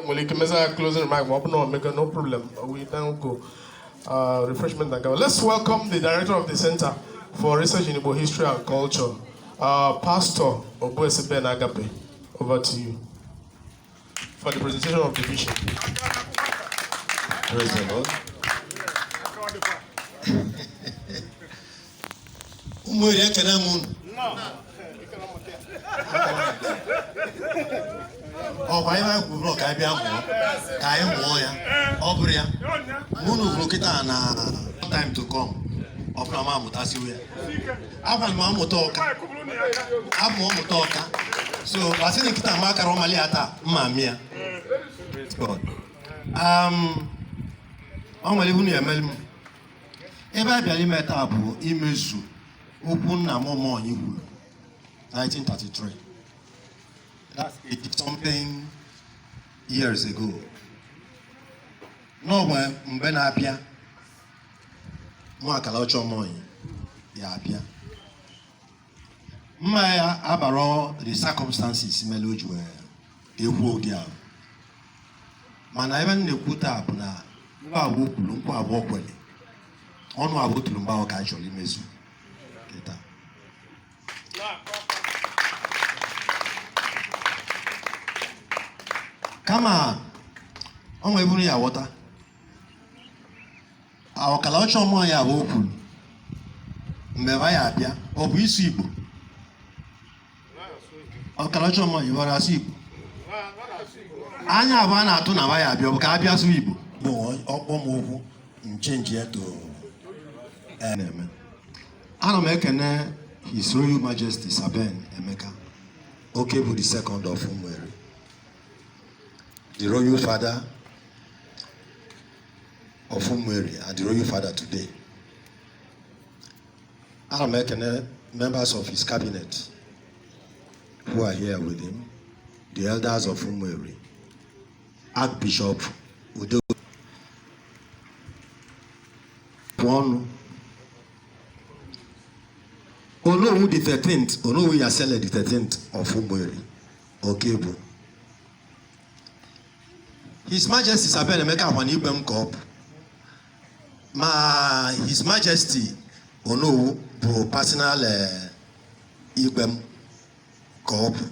Nwere ike meza closing remark, ma ọ bụ na omego, no problem. We then go refreshment and go. Let's welcome the director of the Center for Research in Igbo History and Culture, Pastor Obuesi Ben Agape. Over to you for the presentation of the vision. Praise the Lord. Ụmụeri, ekene m unu. Ọkwa ihe anyị kwuru ka anyị bịa mụọ, ka anyị mụọ ya. Ọ bụrụ ya mgbe unu kwuru kịta na time to come, ọ bụrụ na m amụtasiwo ya, agwara m amụta ọka, abụ m ọmụta ọka. So asị na nkịta ma akara ọmali ya taa mma mịa. Praise God. Ọ nwere ihu na-emeli m. Ebe a bịara ime taa bụ imezu okwu nna m Ụmụonyi kwuru 1933. That's 80 something years ago. N'ọgwe mgbe na-abịa nwa akara ọcha Ụmụonyi ya abịa mma ya abara the circumstances mere o ji wee ekwu ụdị ahụ. Mana ebe m na-ekwu taa bụ na nkwa abụọ kwuru, nkwa abụọ kwere, ọnụ abụọ tụrụ mgbe ahụ ka anyị chọrọ imezu kịta. Kama ọ nwee bụrụ ya ghọta ọkala ọcha ọmụọ ya abụọ kwuru mgbe ebe ya abịa, ọ bụ isu Igbo. Ọkala ọcha ọmụọ ya ọ na-asụ Igbo, anya abụọ a na-atụ na ya abịa, ọ bụ ka a bịa sụọ Igbo bụ ọkpọ m okwu nchenji ya to na-eme. Ana m ekene His Royal Majesty Sir Ben Emeka Okebu the Second of Umueri, the royal father of Umueri and the royal father today. Ana m ekene members of his cabinet who are here with him, the elders of Umueri, Archbishop Udo ọnụ, Onowu the 13th, Onowu Yasele the 13th of Umueri, Okebu. His Majesty Sir Ben Emeka akwa na igwe m ka ọ bụ. Ma His Majesty Onowu bụ personal igwe m ka ọ bụ.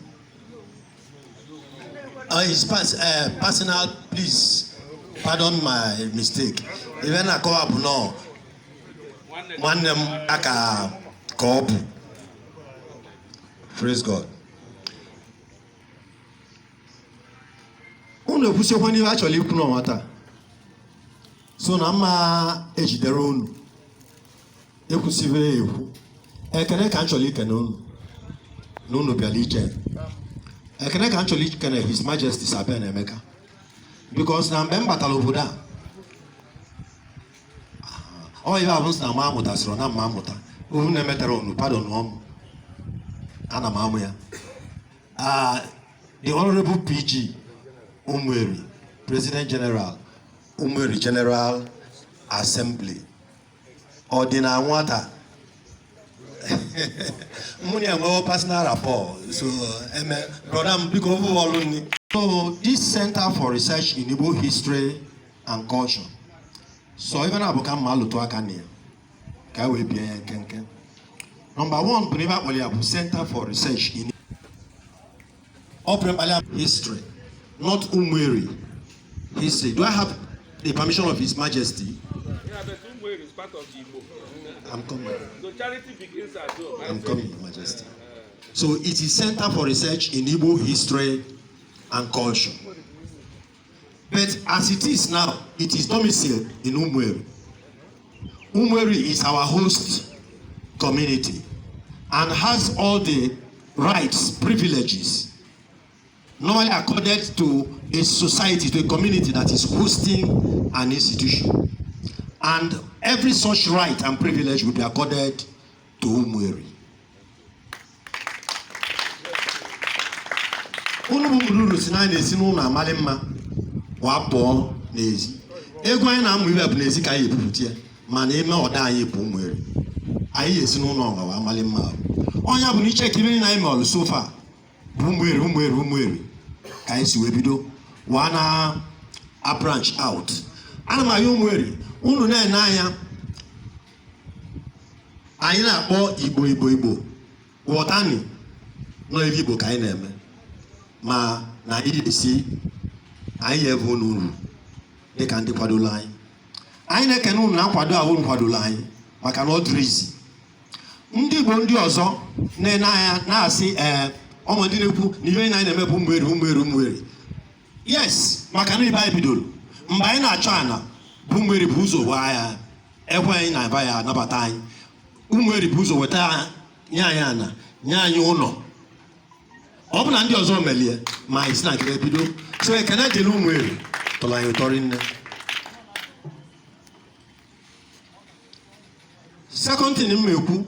His personal, please pardon my mistake. Ife na-akọwa bụ nọọ nwanne m aka ka ọ bụ. Praise God. Unu ekwusiokwa n'ihe a chọrọ ikwu n'ọnwa taa, so na mma ejidere unu ekwusibe ya ekwu. Ekene ka m chọrọ ikene unu na unu bịara ije. Ekene ka m chọrọ ikene His Majesty Sir Ben Emeka, because na mgbe m batara obodo a, ọ ibe abụ sị na m amụtasịrị na mma amụta unu na-emetara unu, pardon m, ana m amụ ya. The Honorable PG Umueri, President General, Umueri General Assembly, ọ dị na nwata mụ na enwewo personal rapport, so eme brother m, biko bụ ọlụ nni. So this Center for Research in Igbo History and Culture, so ife na-abụ ka mma alụtụ aka na ya ka e wee bie ya nkenke. Number one bụ na ebe akpọrọ ya bụ Center for Research in History, not Umueri history. Do I have the permission of His Majesty? Yeah, but Umueri is part of the Igbo. I'm coming. So charity begins at home. I'm coming, Your Majesty. So it is Center for Research in Igbo History and Culture. But as it is now, it is domiciled in Umueri. Umueri is our host community and has all the rights, privileges normally accorded to a society, to a community that is hosting an institution. And every such right and privilege will be accorded to Umueri. Unu bụ mụrụrụ si na anyị na-esi n'ụlọ amalị mma wa pụọ n'ezi. Egwu anyị na-amụ ibe bụ n'ezi ka anyị ebupụta ya, mana ime ọda anyị bụ Umueri. Anyị esi n'ụlọ ọnwa wa amalị mma. Onye bụ na iche ka ibe niile anyị mere so far bụ Umueri, Umueri, Umueri ka anyị si wee bido. Wa na a branch out. Ana m ayọ Ụmụeri, unu na-ene anya, anyị na-akpọ Igbo, Igbo, Igbo. Ghọtani nọ ebe Igbo ka anyị na-eme, ma na anyị esi anyị ya ebe unu uru dịka ndị kwadola anyị. Anyị na-ekene unu na nkwado a unu kwadola anyị, maka na ọ dịrị izi. Ndị Igbo ndị ọzọ na-ene anya na-asị, ee, ọmụ ndị na-ekwu na ihe anyị na-eme bụ Ụmụeri, Ụmụeri, Ụmụeri. Yes, maka na ibe anyị bidoro mgbe anyị na-achọ ana bụ Ụmụeri bụ ụzọ waa ya ekwe anyị na-aba ya anabata anyị. Ụmụeri bụ ụzọ weta nye anyị ana, nye anyị ụlọ. Ọ bụ na ndị ọzọ melie, ma anyị si na nkiri bido. So ekene dịrị Ụmụeri, tọrọ anyị ụtọ rinne. Second thing m ekwu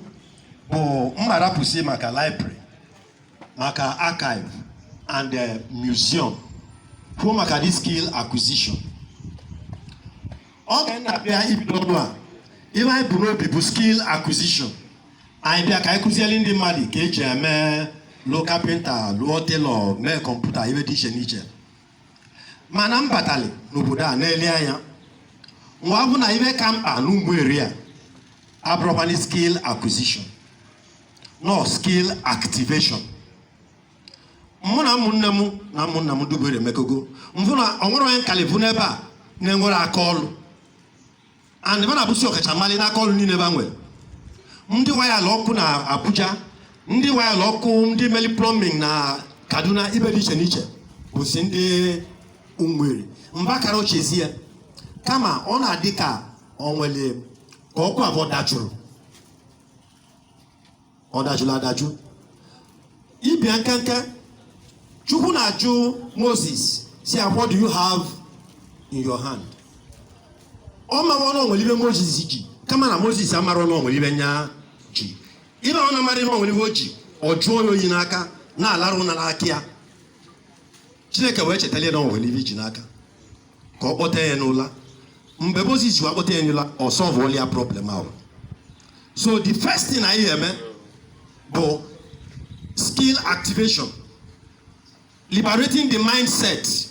bụ mgbarapụsị maka library, maka archive and museum, kwuo maka this skill acquisition. Ọ ga na-abịa ibido ọrụ a, ihe anyị bụ n'obi bụ skill acquisition. Anyị bịa ka anyị kụziere ndị mmadụ ka eji eme local printer, lụọ tailor, mee kọmputa, ihe dị iche n'iche. Mana m batali n'obodo a na-ele anya nwa bụ na ihe ka mkpa n'Ụmụeri a abụrụkwana skill acquisition, no skill activation. Mụ na ụmụnne m na ụmụnna m dubere emekogo mfụ na ọ nwere onye nkalivu n'ebe a na-enwere aka ọlụ, and ebe na-abụsi ọkachamali n'aka ọlụ niile ebe a nwere ndị wayalụ ọkụ na Abuja, ndị wayalụ ọkụ, ndị meli plumbing na Kaduna, ibe dị iche n'iche bụsi ndị Ụmụeri. Mba kara ochezie ya, kama ọ na-adị ka ọ nwere ka ọkụ abụọ dajụrụ, ọ dajụrụ adajụ. Ịbịa nkenke, Chukwu na-ajụ Moses si ya, "What do you have in your hand?" Ọ mawa na o nwere ibe Moses ji, kama na Moses amara na o nwere ibe nya ji. Ibe ọ na-amara na o nwere ibe o ji, ọ jụọ ya oyi n'aka na-alarụ na n'aka ya. Chineke wee chetara ya na o nwere ibe iji n'aka, ka ọ kpọta ya n'ụla. Mgbe Moses ji akpọta ya n'ụla, ọ solve ya problem ahụ. So the first thing anyị eme bụ skill activation, liberating the mindset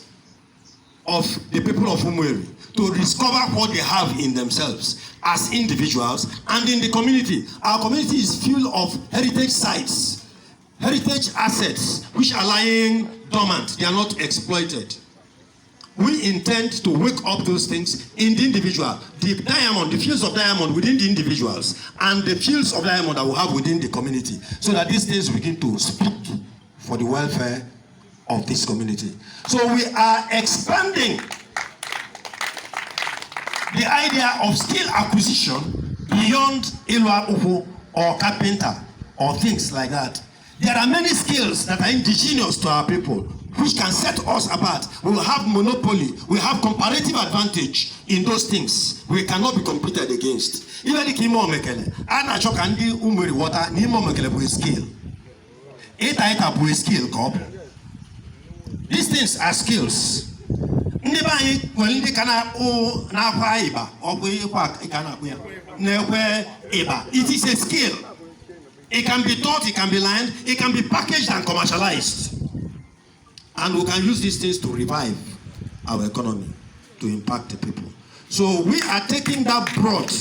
of the people of Umueri to discover what they have in themselves as individuals and in the community. Our community is full of heritage sites, heritage assets which are lying dormant. They are not exploited. We intend to wake up those things in the individual, the diamond, the fields of diamond within the individuals, and the fields of diamond that we have within the community, so that these things begin to speak for the welfare of this community. So we are expanding the idea of skill acquisition beyond ịlụ akwụkwọ or carpenter or things like that. There are many skills that are indigenous to our people which can set us apart. We will have monopoly, we have comparative advantage in those things. We cannot be competed against. Ihe dịka ime omekele, a na-achọ ka ndị Ụmụeri ghọta na ime omekele bụ a skill. Ịta ịta bụ a skill ka ọ bụ. These things are skills. Ndị be anyị nwere ndị ka na-akpụ na-akwa ịba, ọ bụ ịkwa ka na-akpụ ya, na-ekwe ịba. It is a skill. It can be taught, it can be learned, it can be packaged and commercialized. And we can use these things to revive our economy, to impact the people. So we are taking that broad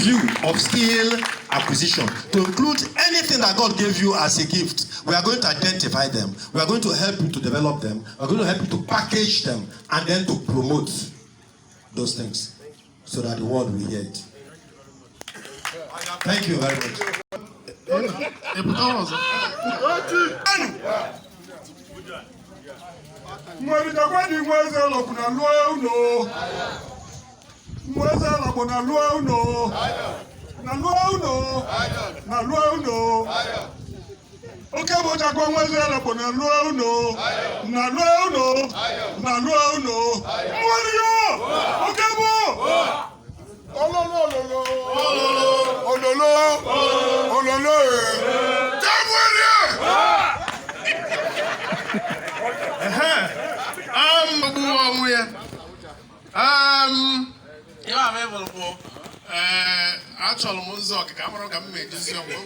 view of skill acquisition to include anything that God gave you as a gift. We are going to identify them. We are going to help you to develop them. We are going to help you to package them and then to promote those things so that the world will hear it. Thank you very much. Ịpụta ọzọ. Nwere jagwadi nwa eze lọkwụ na lụọ ụlọ. Nwa eze lọkwụ na lụọ ụlọ. Na lụọ ụlọ. Na lụọ ụlọ. Oke bụ jagwa nwa eze lọkwụ na lụọ ụlọ. Na lụọ ụlọ. Na lụọ ụlọ. Nwere yo! Oke bụ! Ololo ololo. Ololo. Ololo. Jagwadi! Ogbu onwe ya. Ihe a mebụrụ bụ achọrọ m nzọ ọkịka amara ka m ma ejizi ọgwụ.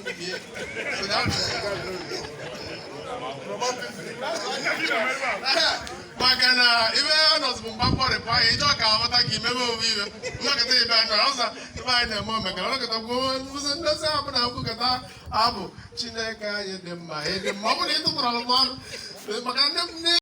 Maka na ibe nọzi bụ mgba mkpọrịpụ anyị ịchọ ka aghọta ka imebe omume ibe nnọkọta ibe anyị nọrọ ọzọ ibe anyị na-eme omekara ọnọkọta gwuo ndozi abụ na nkwukọta abụ Chineke anyị dị mma, ịdị mma. Ọ bụrụ na ị tụpụrụ alụmọnụ maka ndị